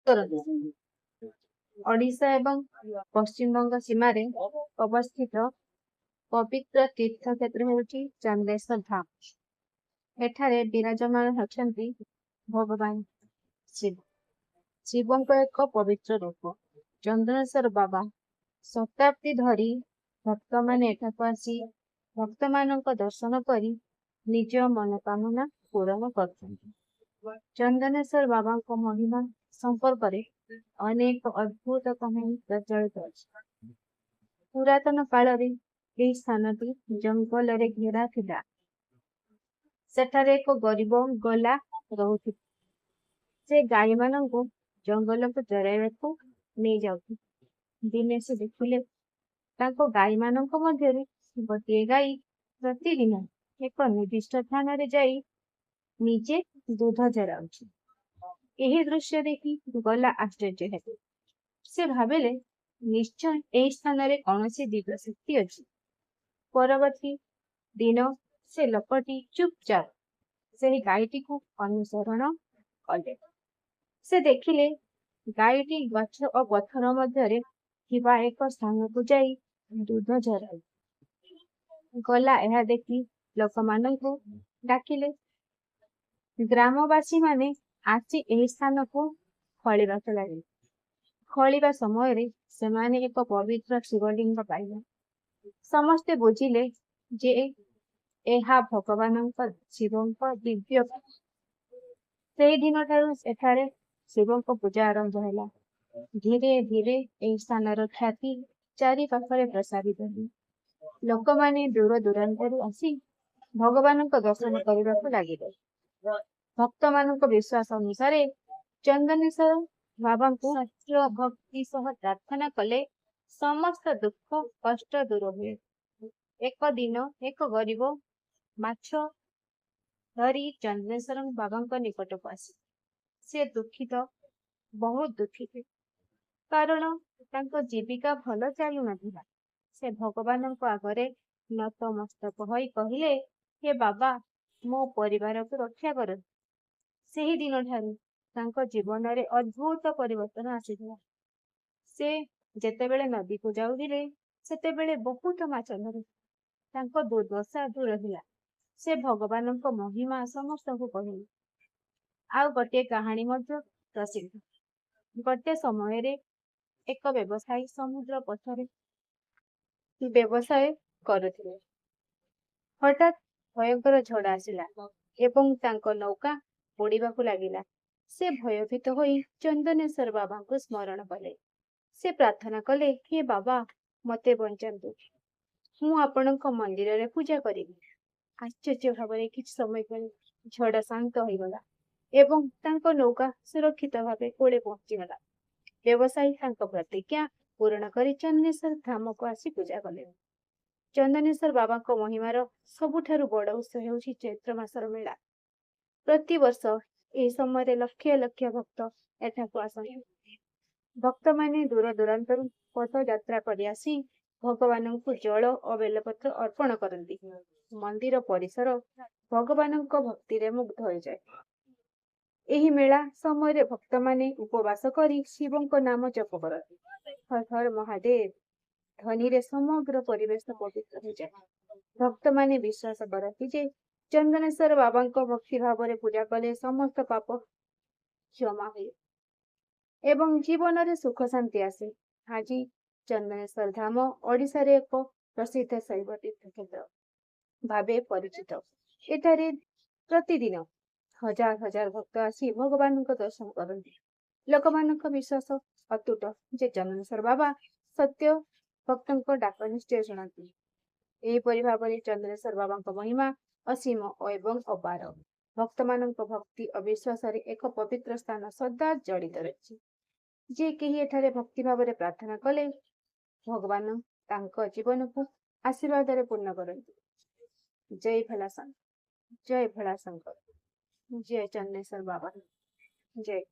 କରନ୍ତି। ଓଡ଼ିଶା ଏବଂ ପଶ୍ଚିମବଙ୍ଗ ସୀମାରେ ଅବସ୍ଥିତ ପବିତ୍ର ତୀର୍ଥକ୍ଷେତ୍ର ହେଉଛି ଚନ୍ଦେଶ୍ୱର ଧାମ। ଏଠାରେ ବିରାଜମାନ ଅଛନ୍ତି ଭଗବାନ ଶିବ। ଶିବଙ୍କ ଏକ ପବିତ୍ର ରୂପ ଚନ୍ଦନେଶ୍ୱର ବାବା। ଶତାବ୍ଦୀ ଧରି ଭକ୍ତମାନେ ଏଠାକୁ ଆସି ଭକ୍ତମାନଙ୍କ ଦର୍ଶନ କରି ନିଜ ମନୋକାମନା ପୂରଣ କରୁଛନ୍ତି। ଚନ୍ଦନେଶ୍ୱର ବାବାଙ୍କ ମହିମା ସମ୍ପର୍କରେ ଅନେକ ଅଦ୍ଭୁତ କାହାଣୀ ପ୍ରଚଳିତ ଅଛି। ପୁରାତନ କାଳରେ ଏହି ସ୍ଥାନଟି ଜଙ୍ଗଲରେ ଘେରା ଥିଲା। ସେଠାରେ ଏକ ଗରିବ ଗୋଲା ରହୁଥିଲା। ସେ ଗାଈମାନଙ୍କୁ ଜଙ୍ଗଲକୁ ଚରାଇବାକୁ ନେଇଯାଉଥିଲେ। ଦିନେ ସେ ଦେଖିଲେ ତାଙ୍କ ଗାଈମାନଙ୍କ ମଧ୍ୟରୁ ଗୋଟିଏ ଗାଈ ପ୍ରତିଦିନ ଏକ ନିର୍ଦ୍ଦିଷ୍ଟ ସ୍ଥାନରେ ଯାଇ ନିଜେ ଦୁଧ ଚରାଉଛି। ଏହି ଦୃଶ୍ୟ ଦେଖି ଗୋଲା ଆଶ୍ଚର୍ଯ୍ୟ ହେଲେ। ସେ ଭାବିଲେ, ନିଶ୍ଚୟ ଏହି ସ୍ଥାନରେ କୌଣସି ଦିବ୍ୟ ଶକ୍ତି ଅଛି। ପରବର୍ତ୍ତୀ ଦିନ ସେ ଲୋକଟି ଚୁପଚାପ ସେହି ଗାଈଟିକୁ ଅନୁସରଣ କଲେ। ସେ ଦେଖିଲେ ଗାଈଟି ଗଛ ଓ ପଥର ମଧ୍ୟରେ ଥିବା ଏକ ସ୍ଥାନକୁ ଯାଇ ଦୁଧ ଚରାଉଛି। ଗୋଲା ଏହା ଦେଖି ଲୋକମାନଙ୍କୁ ଡାକିଲେ। ଗ୍ରାମବାସୀମାନେ ଆସି ଏହି ସ୍ଥାନକୁ ଖୋଳିବାକୁ ଲାଗିଲେ। ଖୋଳିବା ସମୟରେ ସେମାନେ ଏକ ପବିତ୍ର ଶିବଲିଙ୍ଗ ପାଇଲେ। ସମସ୍ତେ ବୁଝିଲେ ଯେ ଏହା ଭଗବାନଙ୍କ ଶିବଙ୍କ ଦିବ୍ୟ। ସେହି ଦିନଠାରୁ ଏଠାରେ ଶିବଙ୍କ ପୂଜା ଆରମ୍ଭ ହେଲା। ଧୀରେ ଧୀରେ ଏହି ସ୍ଥାନର ଖ୍ୟାତି ଚାରିପାଖରେ ପ୍ରସାରିତ ହେଲା। ଲୋକମାନେ ଦୂର ଦୂରାନ୍ତରୁ ଆସି ଭଗବାନଙ୍କ ଦର୍ଶନ କରିବାକୁ ଲାଗିଲେ। ଭକ୍ତମାନଙ୍କ ବିଶ୍ୱାସ ଅନୁସାରେ ଚନ୍ଦନେଶ୍ୱର ବାବାଙ୍କୁ ସତ୍ୟ ଭକ୍ତି ସହ ପ୍ରାର୍ଥନା କଲେ ସମସ୍ତ ଦୁଃଖ କଷ୍ଟ ଦୂର ହୁଏ। ଏକ ଦିନ ଏକ ଗରିବ ମାଛ ଧରି ଚନ୍ଦନେଶ୍ୱର ବାବାଙ୍କ ନିକଟକୁ ଆସିଲେ। ସେ ଦୁଃଖିତ, ବହୁତ ଦୁଃଖିତ, କାରଣ ତାଙ୍କ ଜୀବିକା ଭଲ ଚାଲୁନଥିଲା। ସେ ଭଗବାନଙ୍କ ଆଗରେ ନତମସ୍ତକ ହୋଇ କହିଲେ, ହେ ବାବା, ମୋ ପରିବାରକୁ ରକ୍ଷା କରନ୍ତୁ। ସେହି ଦିନଠାରୁ ତାଙ୍କ ଜୀବନରେ ଅଦ୍ଭୁତ ପରିବର୍ତ୍ତନ ଆସିଥିଲା। ସେ ଯେତେବେଳେ ନଦୀକୁ ଯାଉଥିଲେ, ସେତେବେଳେ ବହୁତ ମାଛ ଧରୁ ତାଙ୍କ ଦୁର୍ଦ୍ଦଶା ଦୂର ହେଲା। ସେ ଭଗବାନଙ୍କ ମହିମା ସମସ୍ତଙ୍କୁ କହିଲେ। ଆଉ ଗୋଟିଏ କାହାଣୀ ମଧ୍ୟ ପ୍ରସିଦ୍ଧ। ଗୋଟେ ସମୟରେ ଏକ ବ୍ୟବସାୟୀ ସମୁଦ୍ର ପଥରେ ବ୍ୟବସାୟ କରୁଥିଲେ। ହଠାତ୍ ଭୟଙ୍କର ଝଡ଼ ଆସିଲା ଏବଂ ତାଙ୍କ ନୌକା ବୁଡ଼ିବାକୁ ଲାଗିଲା। ସେ ଭୟଭୀତ ହୋଇ ଚନ୍ଦନେଶ୍ୱର ବାବାଙ୍କୁ ସ୍ମରଣ କଲେ। ସେ ପ୍ରାର୍ଥନା କଲେ, ହେ ବାବା, ମୋତେ ବଞ୍ଚାନ୍ତୁ, ମୁଁ ଆପଣଙ୍କ ମନ୍ଦିରରେ ପୂଜା କରିବି। ଆଶ୍ଚର୍ଯ୍ୟ ଭାବରେ କିଛି ସମୟ ପରେ ଝଡ଼ ଶାନ୍ତ ହୋଇଗଲା ଏବଂ ତାଙ୍କ ନୌକା ସୁରକ୍ଷିତ ଭାବେ କୂଳେ ପହଞ୍ଚିଗଲା। ବ୍ୟବସାୟୀ ତାଙ୍କ ପ୍ରତିଜ୍ଞା ପୂରଣ କରି ଚନ୍ଦନେଶ୍ୱର ଧାମକୁ ଆସି ପୂଜା କଲେ। ଚନ୍ଦନେଶ୍ୱର ବାବାଙ୍କ ମହିମାର ସବୁଠାରୁ ବଡ଼ ଉତ୍ସ ହେଉଛି ଚୈତ୍ର ମାସର ମେଳା। ପ୍ରତିବର୍ଷ ଏହି ସମୟରେ ଲକ୍ଷ ଲକ୍ଷ ଭକ୍ତ ଏଠାକୁ ଆସନ୍ତି। ଭକ୍ତମାନେ ଦୂର ଦୂରାନ୍ତରୁ ପଦଯାତ୍ରା କରି ଆସି ଭଗବାନଙ୍କୁ ଜଳ ଓ ବେଲପତ୍ର ଅର୍ପଣ କରନ୍ତି। ମନ୍ଦିର ପରିସର ଭଗବାନଙ୍କ ଭକ୍ତିରେ ମୁଗ୍ଧ ହୋଇଯାଏ। ଏହି ମେଳା ସମୟରେ ଭକ୍ତମାନେ ଉପବାସ କରି ଶିବଙ୍କ ନାମ ଜପ କରନ୍ତି। ହର ହର ମହାଦେବ ଧ୍ୱନିରେ ସମଗ୍ର ପରିବେଶ ପବିତ୍ର ହୋଇଯାଏ। ଭକ୍ତମାନେ ବିଶ୍ୱାସ କରନ୍ତି ଯେ ଚନ୍ଦନେଶ୍ୱର ବାବାଙ୍କ ଭକ୍ତି ଭାବରେ ପୂଜା କଲେ ସମସ୍ତ ପାପ କ୍ଷମା ହୁଏ ଏବଂ ଜୀବନରେ ସୁଖ ଶାନ୍ତି ଆସେ। ଆଜି ଚନ୍ଦନେଶ୍ୱର ଧାମ ଓଡ଼ିଶାରେ ଏକ ପ୍ରସିଦ୍ଧ ଶୈବ ତୀର୍ଥକ୍ଷେତ୍ର ଭାବେ ପରିଚିତ। ଏଠାରେ ପ୍ରତିଦିନ ହଜାର ହଜାର ଭକ୍ତ ଆସି ଭଗବାନଙ୍କ ଦର୍ଶନ କରନ୍ତି। ଲୋକମାନଙ୍କ ବିଶ୍ୱାସ ଅତୁଟ ଯେ ଚନ୍ଦନେଶ୍ୱର ବାବା ସତ୍ୟ ଭକ୍ତଙ୍କ ଡାକ ନିଶ୍ଚୟ ଶୁଣନ୍ତି। ଏହିପରି ଭାବରେ ଚନ୍ଦନେଶ୍ୱର ବାବାଙ୍କ ମହିମା ଅସୀମ ଏବଂ ଅପାର। ଭକ୍ତମାନଙ୍କ ଭକ୍ତି ଓ ବିଶ୍ୱାସରେ ଏକ ପବିତ୍ର ସ୍ଥାନ ସଦା ଜଡ଼ିତ ରହିଛି। ଯେ କେହି ଏଠାରେ ଭକ୍ତି ଭାବରେ ପ୍ରାର୍ଥନା କଲେ ଭଗବାନ ତାଙ୍କ ଜୀବନକୁ ଆଶୀର୍ବାଦରେ ପୂର୍ଣ୍ଣ କରନ୍ତି। ଜୟ ଭୋଳାଶଙ୍କର, ଜୟ ଭୋଳାଶଙ୍କର, ଜୟ ଚନ୍ଦନେଶ୍ୱର ବାବା, ଜୟ।